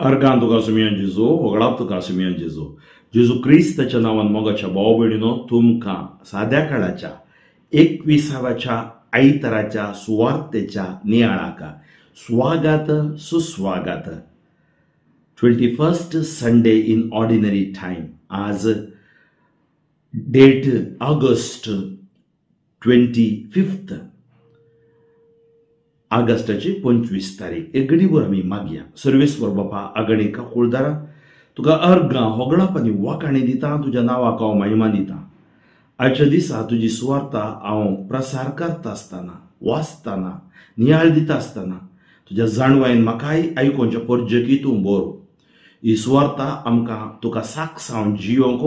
अर्गां तुका सुमयान जेजू, होगडाप तुका सुमयान जेजू. जेजू क्रिस्ताच्या नांवान मोगाच्या भाव भयणीनो, तुमकां साद्या काळाच्या 21व्या आयताराच्या सुवार्तेच्या नियाळाक स्वागत सुस्वागत. 21st Sunday in ordinary time. आज डेट ऑगस्ट 25, ऑगस्टाची 25 तारीख. एक घडीभर आमी मागया. सर्वेस्वर बापा, आगणी काकुळदारा, तुका अर्गां होगडाप आनी वाखाणी दिता, तुज्या नांवाक हांव महिमा दिता. आयच्या दिसा तुजी सुवार्ता हांव प्रसार करता आसतना, वाचतना, नियाळ दिता आसतना तुज्या जाणवायन म्हाकाय आयकोवच्या परजकी तूं बरो. ही सुवार्ता आमकां तुका साक्षांव जियोंक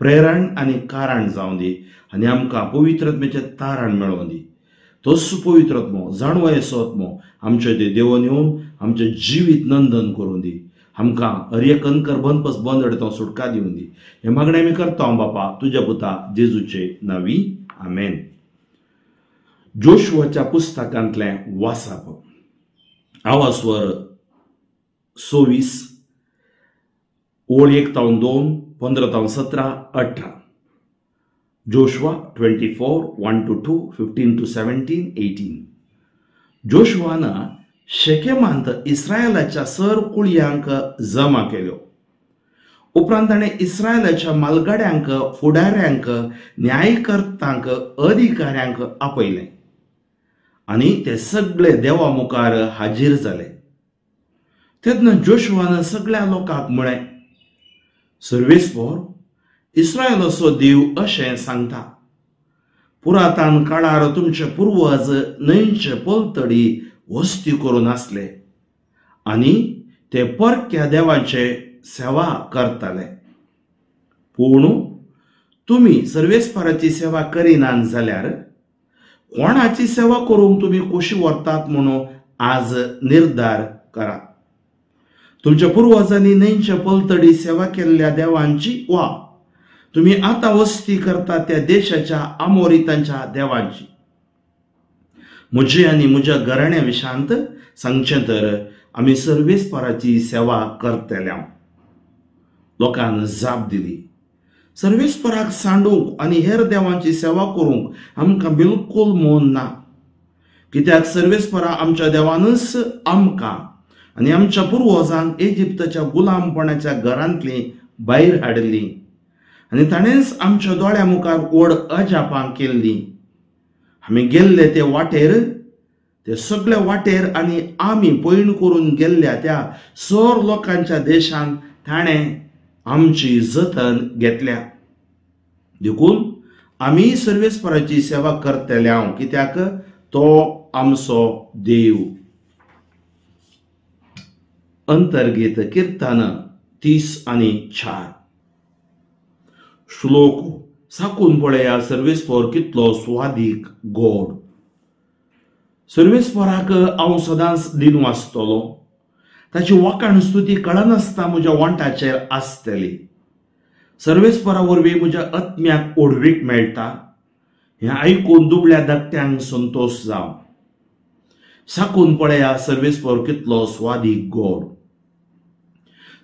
प्रेरण आनी कारण जावं दी आनी आमकां पवित्रत्मेचें तारण मेळोवन दी. तोच पवित्रत्मो जाणवायेचो आत्मो आमचे ते देवून येवन आमचें जिवीत नंदन करूं दी. आमकां हर एक कनकर बंदपस बंद अडतो सुटका दिवन दी. हें मागणें आमी करता हांव बापा तुज्या पुता जेजूचे नांवी, आमेन. जोशुआच्या पुस्तकांतलें वाचप. आवास्वर 26 ओळ 1 तावन 2, 15 तावन 17, 18. Joshua 24 1 to 2, 15 to 17, 18. जोशुआन शेकेमांत इस्रायलाच्या सर कुळयांक जमा केल्यो. उपरांत ताणें इस्रायलाच्या मालगाड्यांक, फुडाऱ्यांक, न्यायकर्तांक, अधिकाऱ्यांक आपयलें आनी ते सगळे देवा मुखार हाजीर जाले. तेन्ना जोशुआन सगळ्या लोकांक म्हळें, सर्वेस्पर इस्रायलाचो देव अशें सांगता, पुरातन काळार तुमचे पुर्वज न्हंयचे पलतडी वस्ती करून आसले आनी ते परक्या देवांचे सेवा करताले. पूण तुमी सर्वेस्पराची सेवा करिनात जाल्यार कोणाची सेवा करूंक तुमी खोशी व्हरतात म्हणून आज निर्धार करात. तुमच्या पुर्वजांनी न्हंयचे पलतडी सेवा केल्ल्या देवांची वा तुमी आतां वस्ती करता त्या देशाच्या आमोरितांच्या देवांची. म्हजे आनी म्हज्या घराण्या विशांत सांगचें तर आमी सर्वेस्पराची सेवा करतले. लोकान जाप दिली, सर्वेस्पराक सांडूंक आनी हेर देवांची सेवा करूंक आमकां बिलकूल मन ना. कित्याक सर्वेस्परा आमच्या देवानच आमकां आनी आमच्या पुर्वजांक इजिप्ताच्या गुलामपणाच्या घरांतली भायर हाडिल्ली आनी ताणेंच आमच्या दोळ्या मुखार व्हड अजापां केल्लीं. आमी गेल्ले ते वाटेर, ते सगळे वाटेर आनी आमी पयण करून गेल्ल्या त्या सर लोकांच्या देशांत ताणें आमची जतन घेतल्या. देखून आमी सर्वेस्पराची सेवा करतले हांव, कित्याक तो आमचो देव. अंतर्गीत किर्तन 30 आनी 4. श्लोक. साकून पळया सर्वेस्पर कितलो स्वादीक गोड. सर्वेस्पराक हांव सदांच दिन वाचतलो, ताची वाखाण स्तुती कळनासता म्हज्या वंठाचेर आसतली. सर्वेस्परा वरवीं म्हज्या आत्म्याक ओडवीक मेळटा, हें आयकून दुबळ्या धाकट्यांक संतोश जावं. साकून पळया सर्वेस्पर कितलो स्वादीक गोड.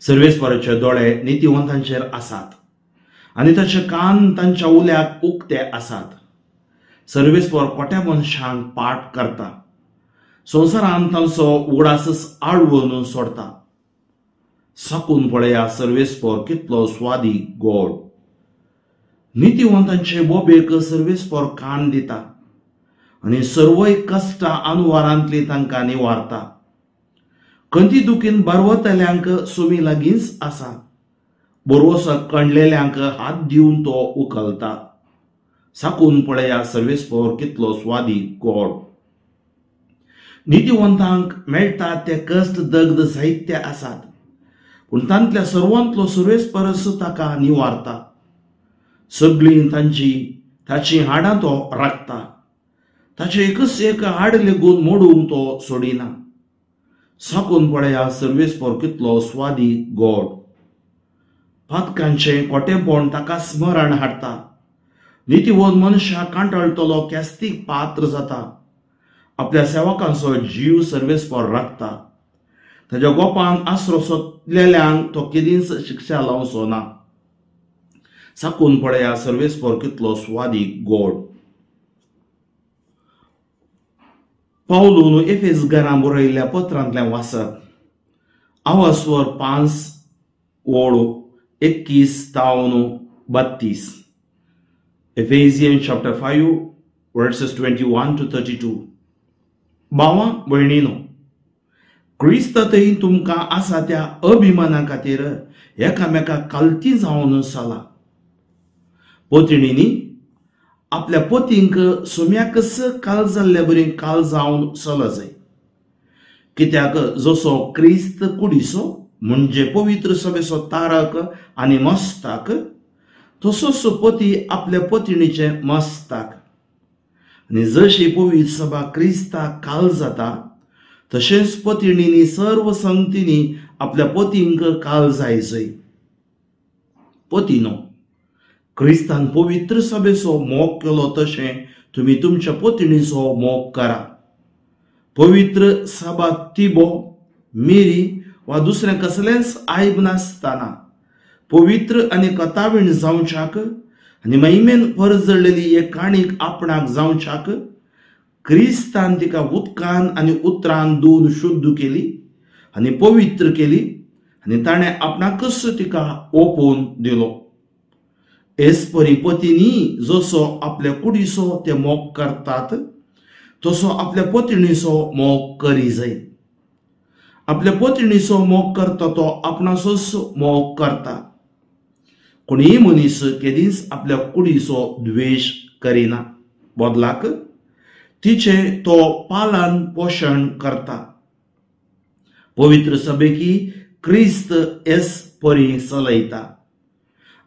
सर्वेस्पराचे दोळे नितीवंतांचेर आसात आनी ताचे कान तांच्या उल्याक उक्ते आसात. सर्वेस्पर कोट्या मनशांक पाठ करता, संवसारान तांचो उगडासच आळवून सोडता. साकून पळया सर्वेस्पर कितलो स्वादीक गोड. नितीवंतांचे बोबेक सर्वेस्पर कान दिता आनी सर्वय कश्टां अनुवारांतली तांकां निवारता. खंती दुखीन बारवतल्यांक सुमी लागींच आसा, बरोवसो कणलेल्यांक हात दिवन तो उखलता. साकून पळया सर्वेस्पर कितलो स्वादीक गोड. नितीवंतांक मेळटा ते कश्ट दग्ध जायते आसात, पूण तांतल्या सर्वांतलो सर्वेस्परच ताका निवारता. सगळीं ताचीं हाडां तो राखता, ताचें एकच एक हाड लेगून मोडूंक तो सोडिना. साकून पळया सर्वेस्पर कितलो स्वादीक गोड. पातकांचें कोटेपण ताका स्मरण हाडटा. नितीवंत मनशाक कांटाळटलो केस्तीक पात्र जाता. आपल्या सेवकांचो जीव सर्वेस्पर राखता, ताज्या गोपान आसरो सोदलेल्यांक तो केदींच शिक्षा लावचो ना. साकून पळया सर्वेस्पर कितलो स्वादीक गोड. पावलून एफेस घरां बरयल्ल्या पत्रांतल्यान वाचप. आवास्वर 5:21-32. Ephesians chapter 5 verses 21 to 32. भावा भयणीनो, क्रिस्त थंय तुमकां आसा त्या अभिमाना खातीर एकामेका कालती जावन चला. पतिणींनी आपल्या पतींक सोम्याकच काल जाल्ले बरी काल जावन चला जाय. कित्याक जसो क्रिस्त कुडीचो म्हणजे पवित्र सभेचो तारक आनी मस्ताक, तसोच पती आपल्या पतिणीचे मस्ताक. आनी जशी पवित्र सभा क्रिस्ताक काल जाता तशेंच पतिणींनी सर्व संगतींनी आपल्या पतींक काल जाय जय. पतीनो, क्रिस्तान पवित्र सभेचो मोग केलो तशें तुमी तुमच्या पतिणीचो मोग करा. पवित्र सभा तिबो मिरी वा दुसरें कसलेंच आयब नासतना पवित्र आनी कथावीण जावच्याक आनी महिमेन परजळलेली एक काणीक आपणाक जावच्याक क्रिस्तान तिका उदकान आनी उतरान धुवन शुद्ध केली आनी पवित्र केली आनी ताणें आपणाकच तिका ओपून दिलो. एस परी पतींनी जसो आपल्या कुडीचो ते मोग करतात तसो आपल्या पतिणीचो मोग करी जाय. आपल्या पतिणीचो मोग करता तो आपणाचोच मोग करता. कोणीय मनीस केदींच आपल्या कुडीचो द्वेश करिना, बदलाक तिचे तो पालन पोशण करता. पवित्र सभेकी क्रिस्त एस परी चलयता.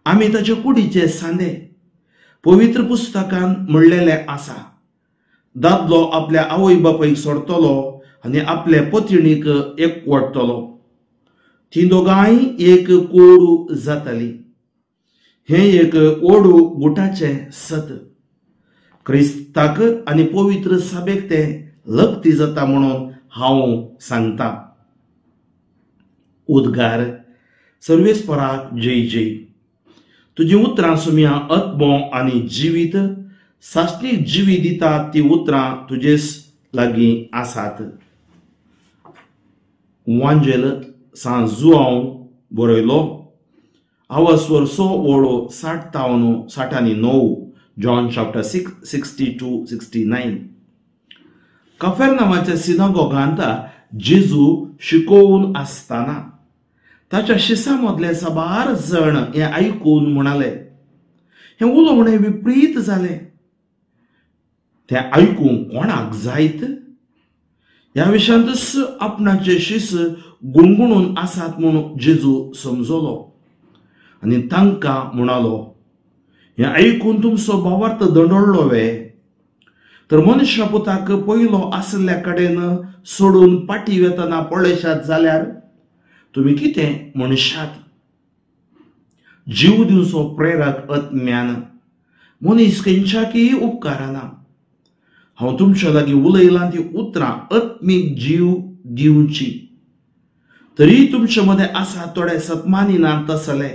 आमी ताच्या कुडीचे सांदे. पवित्र पुस्तकान म्हणलेलें आसा, दादलो आपल्या आवय बापायक सोडटलो आनी आपले पतिणीक एकवटतलो, ती दोगांय एक कोडू जातली. हें एक ओडू गुटाचें सत. क्रिस्ताक आनी पवित्र सभेक तें लक्ती जाता म्हणून हांव सांगता. उद्गार. सर्वेस्पराक जय जय. तुजी उतरां सुमया आत्मो आनी जिवीत सासणीक जिवी दिता ती उतरां तुजेच लागीं आसात. वांजेल सां जुआंव बरयलो. आवास्वर 6:60-69. John chapter 6 62-69. कफेरनामाच्या सिनागोगांत जेजू शिकोवन आसतना ताच्या शिसा मदले साबार जण हें आयकून म्हणाले, हें उलोवणें विपरीत जालें. तें आयकूंक कोणाक जायत? ह्या विशयांतच आपणाचे शिस गुणगुणून आसात म्हूण जेजू समजलो आनी तांकां म्हणालो, हें आयकून तुमचो भावार्थ दंडळ्ळो वे? तर मनुष्य पुताक पयलो आसल्या कडेन सोडून पाटी वेतना पळयशात जाल्यार तुमी कितें म्हणशात? जीव दिवचो प्रेरक अज्ञान मनीस खंयच्याकय उपकारना. हांव तुमच्या लागीं उलयलां ती उतरां आत्मीक जीव दिवची, तरी तुमचे मदें आसा थोडे सतमानी ना तसले.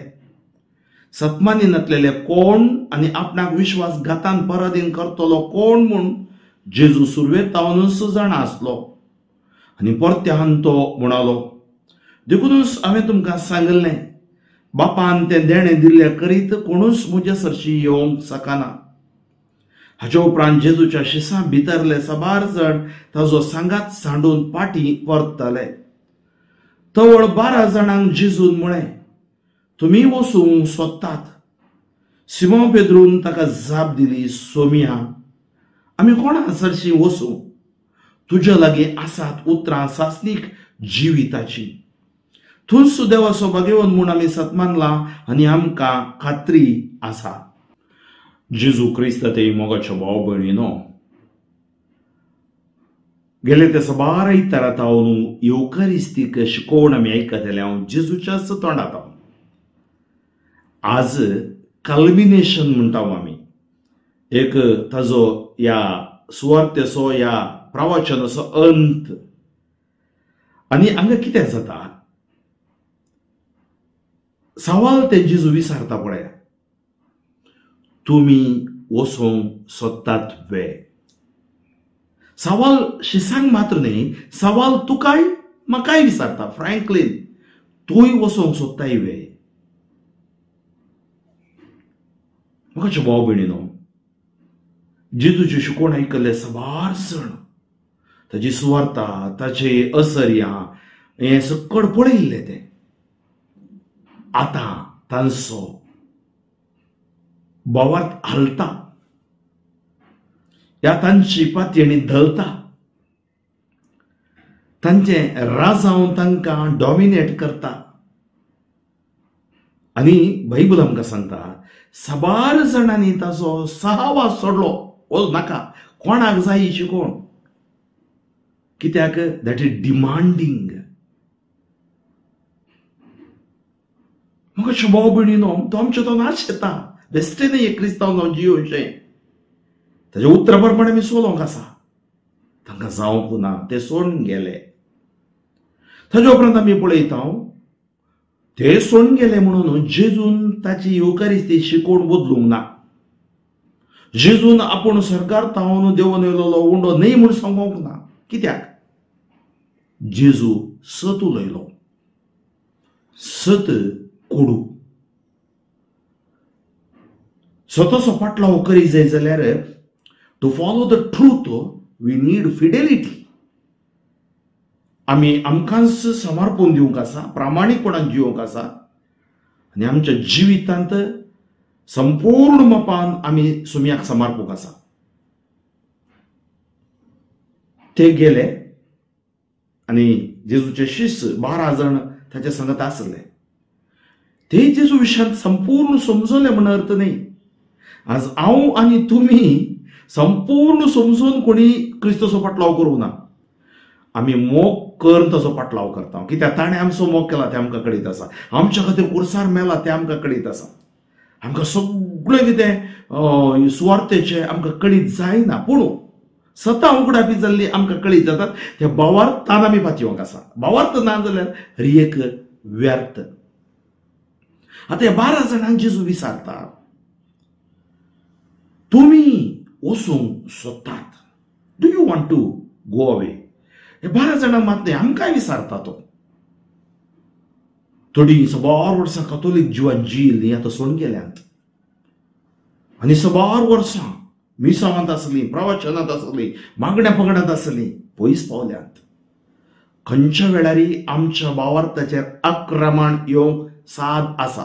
सतमानी नातलेले कोण आनी आपणाक विश्वासघातान पराधीन करतलो कोण म्हूण जेजू सुरवेतावनूच जाणा आसलो. आनी परत्यान तो म्हणालो, देखूनच हांवें तुमकां सांगिल्लें, बापान तें देणें दिल्लें करीत कोणूच म्हज्या सरशी येवंक शकना. हाच्या उपरांत जेजूच्या शिसां भितरले साबार जण ताजो सांगात सांडून पाटी परतले. तवळ 12 जाणांक जेजून म्हळें, तुमी वचूंक सोदतात? सिमोन पेद्रून ताका जाप दिली, सोमिया, आमी कोणा सरशी वचूं? तुज्या लागीं आसात उतरां सासणीक जिविताची. थंयच देवाचो भागेवन म्हूण आमी सतमानलां आनी आमकां खात्री आसा. जेजू क्रिस्त ते मोगाच्या भाव भयणीनो, गेले ते साबार आयतारा तावन येवकारिस्तीक शिकोवण आमी आयकतले हांव जेजूच्याच तोंडांत. आज कल्मिनेशन म्हणटा आमी, एक ताजो ह्या सुवार्तेचो ह्या प्रवचनाचो अंत. आनी हांगा कितें जाता, सवाल ते जेजू विचारता पळया, तुमी वचोंक सोदतात वे? सवाल शिसांक मात्र न्ही, सवाल तुकाय म्हाकाय विचारता. फ्रँकलीन, तूंय वचोंक सोदताय वे? म्हाका भाव भयणीनो, जेजूची शिकवण आयकल्ले साबार सण, ताजी सुवार्ता, ताचे असर्या हें सकड पळयिल्लें तें. आतां तांचो भावार्थ हालता, ह्या तांची पातयेणी धलता, तांचें राजांव तांकां डॉमिनेट करता. आनी बायबल आमकां सांगता साबार जाणांनी ताचो सहवास सोडलो. ओ नाका, कोणाक जाय शिकोवण, कित्याक that is demanding. म्हाका भाव भयणीनो, तो आमचो तो नाश येता बेश्टें न्ही एक क्रिस्तांव जावन जियोवचें. ताच्या उतरा प्रमाणे आमी चलोवंक आसा, तांकां जावंक ना, ते सोडून गेले. ताच्या उपरांत आमी पळयता ते सोडून गेले म्हणून जेजून ताची येवकारिस्ती शिकोवण बदलूंक ना. जेजून आपूण सरकार तावन देवून येयलो उंडो न्ही म्हूण सांगूंक ना. कित्याक? जेजू सत उलयलो, सत कोडू. सताचो पाटलाव करी जाय जाल्यार to follow the truth we need fidelity. आमी आमकांच समर्पण दिवंक आसा, प्रामाणीकपणान जिवंक आसा आनी आमच्या जिवितांत संपूर्ण मपान आमी सुम्याक समर्पूंक आसा. ते गेले आनी जेजूचे शिष्य 12 जाण ताच्या संगत आसले. ते जेजू विशयांत संपूर्ण समजले म्हण अर्थ न्ही. आज हांव आनी तुमी संपूर्ण समजून कोणी क्रिस्ताचो पाटलाव करूंक ना. आमी मोग करून ताचो पाटलाव करता, कित्याक ताणें आमचो मोग केला तें आमकां कळीत आसा, आमच्या खातीर कुर्सार मेला तें आमकां कळीत आसा, आमकां सगळें कितें सुवार्थेचें आमकां कळीत जायना, पूण सता उगडापी जाल्ली आमकां कळीत जातात. त्या भावार्थान आमी पातयेवंक आसा. भावार्थ ना जाल्यार हर एक व्यर्थ. आतां ह्या 12 जाणांक जेजू विचारता, तुमी वचूंक सोदतात? Do you want to go away? हे 12 जाणांक मात न्ही, आमकांय विचारता तो. थोडीं साबार वर्सां कथोलीक जिवान जियेल्लीं आतां सोडून गेल्यांत, आनी साबार वर्सां मिसावांत आसलीं, प्रवचनांत आसलीं, मागण्या पगडांत आसलीं, पयस पावल्यांत. खंयच्या वेळारी आमच्या भावार्थाचेर आक्रमण येवंक साद आसा.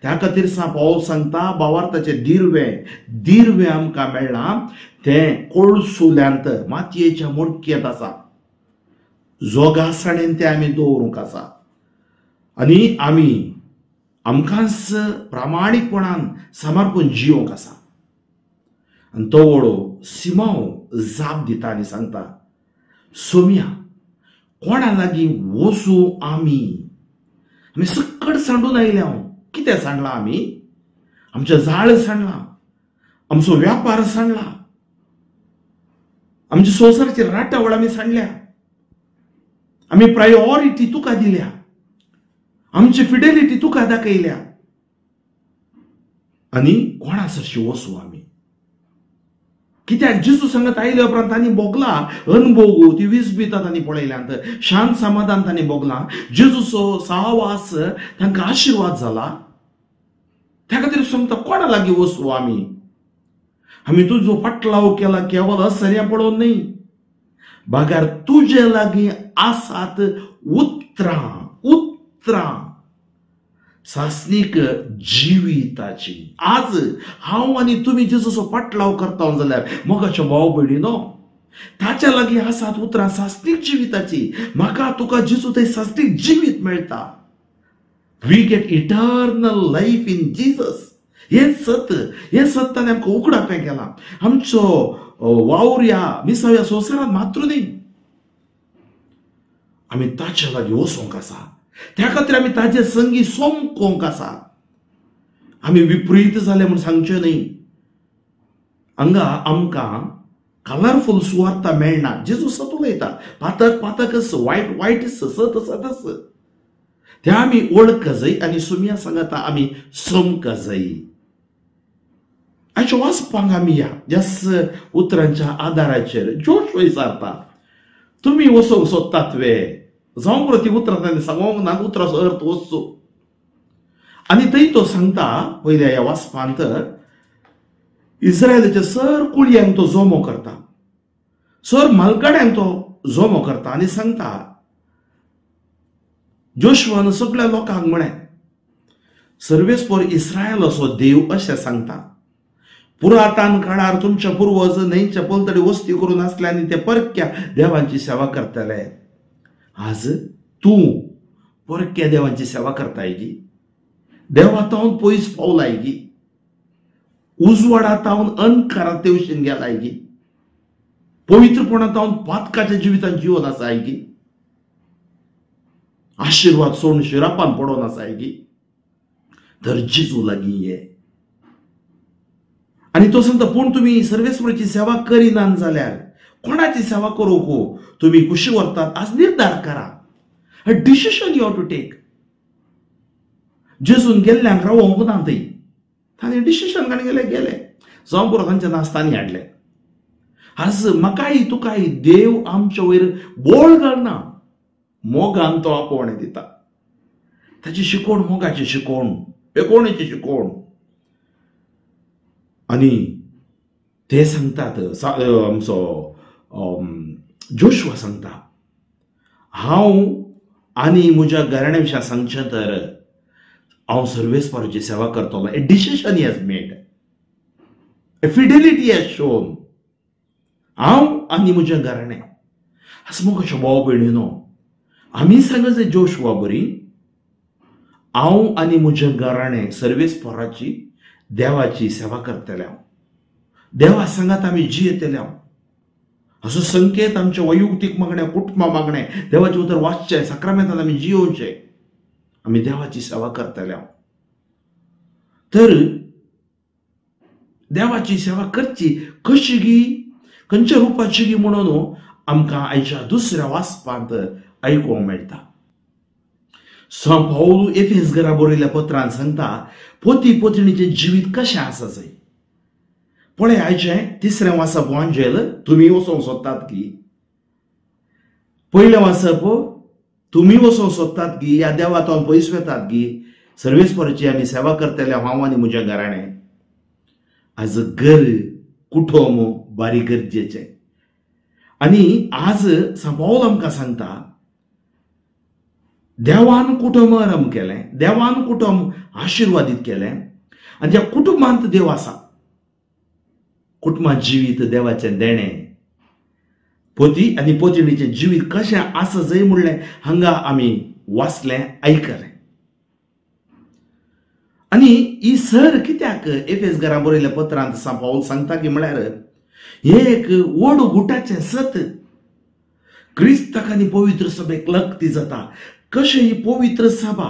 त्या खातीर पावल सांगता, भावार्थाचें दिर्वें दिर्वें आमकां मेळ्ळां तें कोळसुल्यांत मातयेच्या मोडक्यांत आसा, जोगासाणेन तें आमी दवरूंक आसा आनी आमी आमकांच प्रामाणीकपणान समर्पण जिवंक आसा. आनी तो वडो सिमांव जाप दिता आनी सांगता, सोम्या, कोणा लागीं वचूं आमी? आमी सकट सांडून आयल्या. हांव कितें सांडलां? आमी आमचें जाळ सांडलां, आमचो व्यापार सांडला, आमच्या संवसाराची राटावळ आमी सांडल्या, आमी प्रायोरिटी तुका दिल्या, आमची फिडेलिटी तुका दाखयल्या, आनी कोणा सरशी वचूं आमी? कित्याक जेजू सांगत आयल्या उपरांत तांणी भोगला अनभोग, ती विसबितां तांणी पळयल्यांत, शांत समाधान तांणी भोगलां, जेजूचो सहवास तांकां आशिर्वाद जाला. त्या खातीर सांगता, कोणा लागीं वचूं आमी? आमी तुजो पाटलाव केला केवल असर्या पळोवन न्ही, बागार तुजे लागीं आसात उतरां, उतरां सासणीक जिविताची. आज हांव आनी तुमी जेजूचो पाटलाव करता जाल्यार मोगाच्या भाव भयणीनो, ताच्या लागीं आसात उतरां सासणीक जिविताची. म्हाका तुका जेजू थंय सासणीक जिवीत मेळटा. We get eternal life in Jesus. हें सत, हें सत ताणें आमकां उगडापें केलां. आमचो वावर ह्या मिसाव ह्या संवसारांत मात्र न्ही, आमी ताच्या लागीं वचोंक आसा. त्या खातीर आमी ताजे संगी सोमकोंक आसा. आमी विपरीत जाले म्हूण सांगचें न्ही. हांगा आमकां कलरफूल सुवार्ता मेळना. जेजू सत उलयता, पातक पातकच, वायट वायटच, सत सतच. त्या आमी वळख जाय आनी सुमया सांगता आमी समक जाय. आयच्या वाचपांक आमी या ह्याच उतरांच्या आदाराचेर जोश विचारता, तुमी वचोंक सोदतात वे? जावंक पुरो ती उतरां ताणें सांगोंक ना, उतराचो अर्थ वचचो. आनी थंय तो सांगता पयल्या ह्या वाचपांत, इस्रायलाच्या सर कुळयांक तो जमो करता, सर मालकाड्यांक तो जमो करता आनी सांगता, जोशुआन सगळ्या लोकांक म्हळें, सर्वेस्पर इस्रायल असो देव अशें सांगता, पुरातन काळार तुमच्या पुर्वज न्हंयच्या पलतडी वस्ती करून आसले आनी ते परक्या देवांची सेवा करतले. आज तूं परक्या देवांची सेवा करताय गी? देवा तावन पयस पावलाय गी? उजवाडा तावन अंधकारात तेवशीन गेलाय गी? पवित्रपणा तावन पातकाच्या जिवितांत जिवन आसाय गी? आशिर्वाद सोडून शिरापान पडोन आसाय गी? तर जेजू लागीं ये. आनी तो सांगता, पूण तुमी सर्वेस्पराची सेवा करिनात जाल्यार कोणाची सेवा करूंक तुमी खुशी व्हरतात? आज निर्धार करा, a decision you have to take. जेजून गेल्ल्यांक रावोंक ना थंय, ताणें डिसिशन काडून गेले गेले, जावं पुरो तांच्या नास्तांनी हाडले. आज म्हाकाय तुकाय देव आमच्या वयर बोळ घालना, मोगान तो आपोवणें दिता. ताची शिकवण मोगाची शिकवण, एकोणेची शिकवण. आनी ते सांगतात, आमचो जोशुआ सांगता, हांव आनी म्हज्या घराण्या विशीं सांगचें तर हांव सर्वेस्पराची सेवा करतलो. A decision he has made, a fidelity has shown. हांव आनी म्हजें घराणें. आज म्हज्या भाव भयणीनो, आमी सांगचे जोशुआ बरी, हांव आनी म्हजें घराणें सर्वेस्पराची देवाची सेवा करतले. हांव देवा सांगात आमी जियेतले. हांव असो संकेत आमच्या वैयक्तीक मागणें, कुटुंबा मागणें, देवाचें उतर वाचचें, साक्रामेंतान आमी जियोवचें, आमी देवाची सेवा करतले. हांव तर देवाची सेवा करची कशी गी, खंयच्या रुपाची गी म्हणून आमकां आयच्या दुसऱ्या वाचपांत आयकूंक मेळटा. संत पावल एफेस घरा बरयल्ल्या पत्रान सांगता, पती पत्नीचें जिवीत कशें आसा जाय. पळय आयचें तिसरें वाचप वांजेल तुमी वचोंक सोदतात की, पयलें वाचप तुमी वचोंक सोदतात की, ह्या देवा तो पयस वेतात की, सर्वेस्पराची आमी सेवा करतले हांव आनी म्हज्या घराणें. आज घर कुटुंब बारीक गरजेचें. आनी आज संत पावल आमकां सांगता, देवान कुटुंब आरंभ केलें, देवान कुटुंब आशिर्वादीत केलें आनी ज्या कुटुंबांत देव आसा, कुटुंबां जिवीत देवाचें देणें, पती आनी पत्नीचें जिवीत कशें आसा जाय म्हणलें हांगा आमी वाचलें, आयकलें. आनी ही सर कित्याक एफेस घरा बरयल्ल्या पत्रांत संत पावल सांगता की म्हळ्यार हें एक व्हड गुटाचें सत. क्रिस्ताक आनी पवित्र सभेक लग्ती जाता. कशें ही पवित्र सभा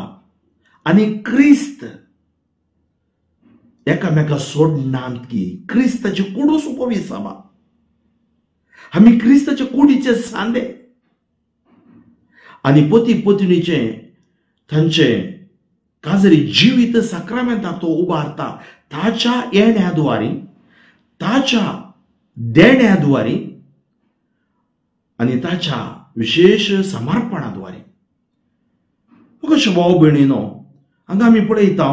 आनी क्रिस्त एकामेका सोडनात की क्रिस्ताची कुडूस पवित्र सभा, आमी क्रिस्ताच्या कुडीचे सांदे आनी पती पत्नीचे तांचे काजरी जिवीत साक्रामेंताक तो उबारता ताच्या येण्याद्वारी, ताच्या देण्याद्वारी आनी ताच्या विशेश समर्पणाद्वारे. कशें भाव भयणीनो, हांगा आमी पळयता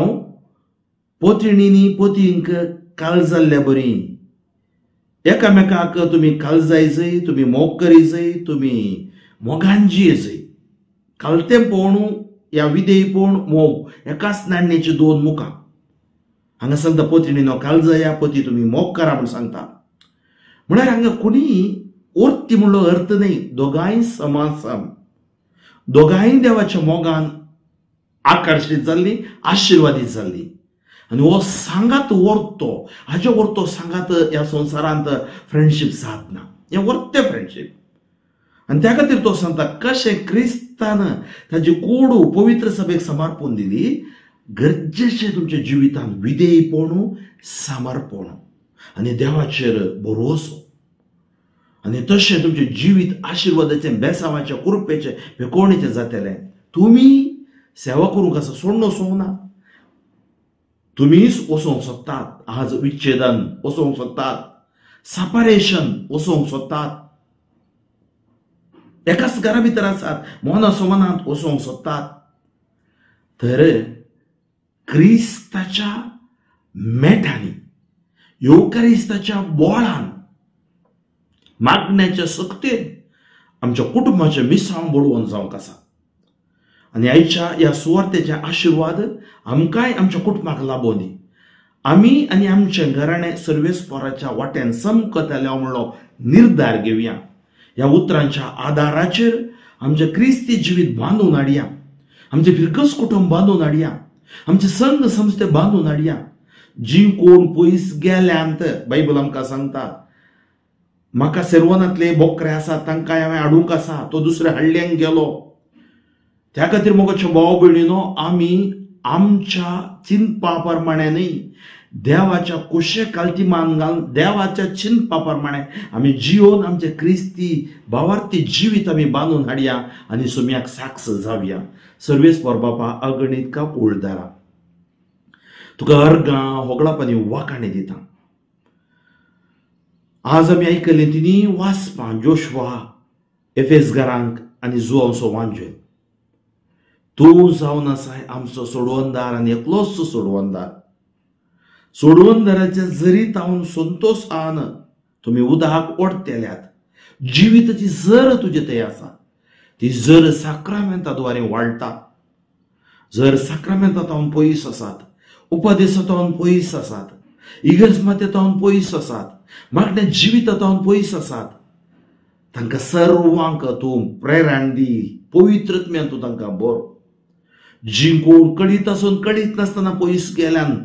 पतिणींनी पतींक काळजाल्ल्या बरी, एकामेकाक तुमी काळजाय जय, तुमी मोग करी जय, तुमी मोगान जिये जय. कालतेंपण या विधेयपण मोग एकाच नाण्यांची दोन मुखां. हांगा सांगता पतिणीनो काळजाया, पती तुमी मोग करा म्हूण सांगता. म्हळ्यार हांगा कोणी ओर्ती म्हणलो अर्थ न्हय, दोगांय समासम, दोगांय देवाच्या मोगान आकर्शीत जाल्ली, आशिर्वादीत जाल्ली. आनी हो सांगात व्हरतो, हाजे व्हरतो सांगात ह्या संवसारांत फ्रेंडशीप सादना, हें व्हरतें फ्रेंडशीप. आनी त्या खातीर तो सांगता कशें क्रिस्तान ताजी कूड पवित्र सभेक समर्पण दिली, गरजेचें तुमच्या जिवितांत विधेयपण, समर्पण आनी देवाचेर भरोसो. आनी तशें तुमचें जिवीत आशिर्वादाचें, बेसांवाचें, कृपेचें, भेकोवणेचें जातलें. तुमी सेवा करूंक आसा, सोडून वचूंक ना. तुमीच वचोंक सोदतात, आज विच्छेदन वचोंक सोदतात, सेपरेशन वचोंक सोदतात, एकाच घरा भितर आसात, मना समानांत वचोंक सोदतात. तर क्रिस्ताच्या मेटांनी, येवकारिस्ताच्या बोळान, मागण्याच्या सक्तेन आमच्या कुटुंबाचें मिसांव बळोवन जावंक आसा. आनी आयच्या ह्या सुवार्तेचे आशिर्वाद आमकांय आमच्या कुटुंबाक लाबोवंदी. आमी आनी आमचें घराणें सर्वेस्पराच्या वाटेन समकतले म्हणलो निर्धार घेवया. ह्या उतरांच्या आदाराचेर आमचें क्रिस्ती जिवीत बांदून हाडया, आमचें फिरकस कुटुंब बांदून हाडया, आमचे संघ संस्थे बांदून हाडया. जी कोण पयस गेल्यांत, बायबल आमकां सांगता, म्हाका सेरवनांतले बोकरे आसा तांकां हांवें हाडूंक आसा, तो दुसऱ्या हाडल्यांक गेलो. त्या खातीर मोगाच्या भाव भयणीनो, आमी आमच्या चिंतपा प्रमाणे न्हय, देवाच्या कुशे कालतीमान घालून देवाच्या चिंतपा प्रमाणे आमी जियोन आमचे क्रिस्ती भावार्थी जिवीत आमी बांदून हाडया आनी सोम्याक साक्ष जावया. सर्वेस्पर बापा अगणीत का कुळदारा, तुका अर्गां होगळाप आनी वाखाणे दिता. आज आमी आयकलें तिनी वाचपां जोशवा एफेसगारांक आनी जुआंवचो वांजेल. तूं जावन आसाय आमचो सोडवणदार आनी एकलोच सोडवणदार. सोडवणदाराच्या जरीत हांव संतोश आन तुमी उदक ओडतेल्यात. जिविताची जर तुजे थंय आसा, ती जर साक्रामेंता द्वारे वाडटा. जर साक्रामेंता पयस आसात, उपदेसांत पयस आसात, इगर्ज मातेतावन पयस आसात, मागण्या जिवितांत पयस आसात, तांकां सर्वांक तूं प्रेरण दी, पवित्रत्म्यान तूं तांकां बरो. जी कोण कळीत आसून कळीत नासतना पयस गेल्यान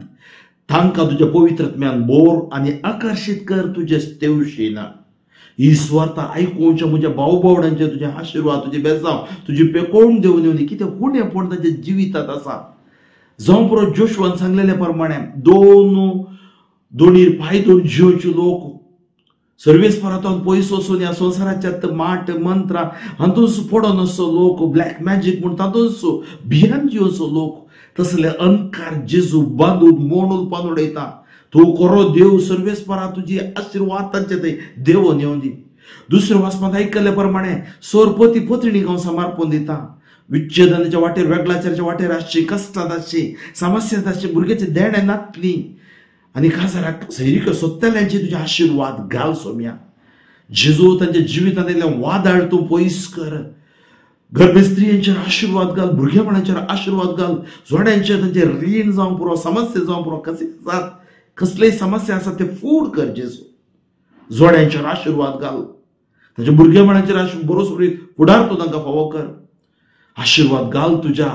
तांकां तुज्या पवित्रत्म्यान बोर आनी आकर्शीत कर तुजे तेवशीन. ही सुवार्ता आयकुच्या म्हज्या भाव भावडांचे तुजे आशिर्वाद, तुजे बेजांव, तुजी पेकोवन देवन येवनी कितें उणेपण तांच्या जिवितांत आसा. जावं पुरो जोशवान सांगलेले प्रमाणे दोन दोनीर पांय दोन जियोचे लोक सर्वेस्परांत पयस वचून ह्या संवसाराच्या माट मंत्रां हातूंत पडोन आसचो लोक, ब्लॅक मॅजीक म्हूण तातूंत भियान जियोचो लोक, तसले अंधकार जेजू बांदून मोडून पान उडयता. तूं खरो देव सर्वेस्परा, तुजी आशिर्वाद तांचे थंय देवोन येवन दी. दुसऱ्या वाचपांत आयकल्ले प्रमाणे सोर पती पत्नीक हांव समर्पण दिता. विच्छेदनाच्या वाटेर, वेगळाचाराच्या वाटेर आसची, कश्टांत आसची, समस्यांत आसची, भुरग्याचे देणें नातली आनी काजाराक सैरीक सोदतल्यांचे तुजे आशिर्वाद घाल सोम्या. जेजू तांच्या जिवितांत येयल्लें वादळ तूं पयस कर. गर्भस्त्रियांचेर आशिर्वाद घाल, भुरगेपणाचेर आशिर्वाद घाल, जोड्यांचेर तांचें रीण जावं पुरो, समस्या जावं पुरो, कशें आसात कसलेय समस्या आसा ते फूड कर जेजू. जोड्यांचेर आशिर्वाद घाल, तांच्या भुरगेपणाचेर बरो फुडार तूं तांकां फावो कर. आशिर्वाद घाल तुज्या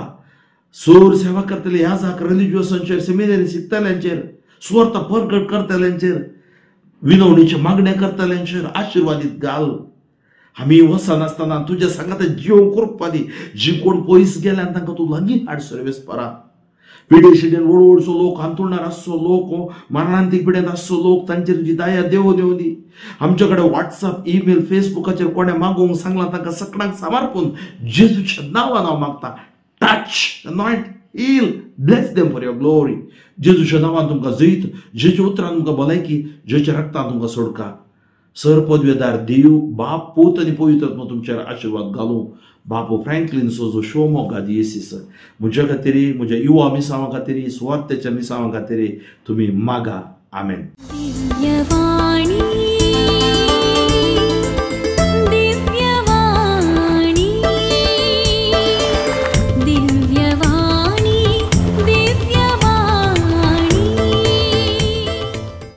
सोर सेवा करतले ह्या जाक रिलिजियसांचेर, सेमिनारी शिकतल्यांचेर, सुवार्थ परगट करतल्यांचेर, विनवणीचे मागण्या करतल्यांचेर आशिर्वादीत घाल. आमी वचनासतना तुज्या सांगाता जीव करपा दी. जी कोण पयस गेल्यान तांकां तूं लागीं हाड सर्वेस्परा. पिडे शिडेन व्हड व्हडसो लोक, हांतुळणार आसचो लोक, मरणांतीक पिड्यांत आसचो लोक, तांचेर तुजी दया देवोन येवं दी. आमचे कडेन व्हॉट्सअप, ईमेल, फेसबुकाचेर कोणें मागोवंक सांगलां तांकां सगळ्यांक समर्पून जेजूच्या नांवान हांव मागता, touch, anoint, heal, bless them for your glory. जेजूच्या नांवान तुमकां जैत, जेजूच्या उतरान तुमकां भलायकी, जेजूच्या रक्तान तुमकां सोडका. सर पदवेदार देव बाप, पूत आनी पवित्र आत्मो तुमचेर आशिर्वाद घालूं. बापू फ्रँकलीन सोजो शिवमोगा दियेसीस म्हज्या खातीर, म्हज्या युवा मिसांवा खातीर, सुवार्थेच्या मिसांवा खातीर तुमी मागा. आमेन.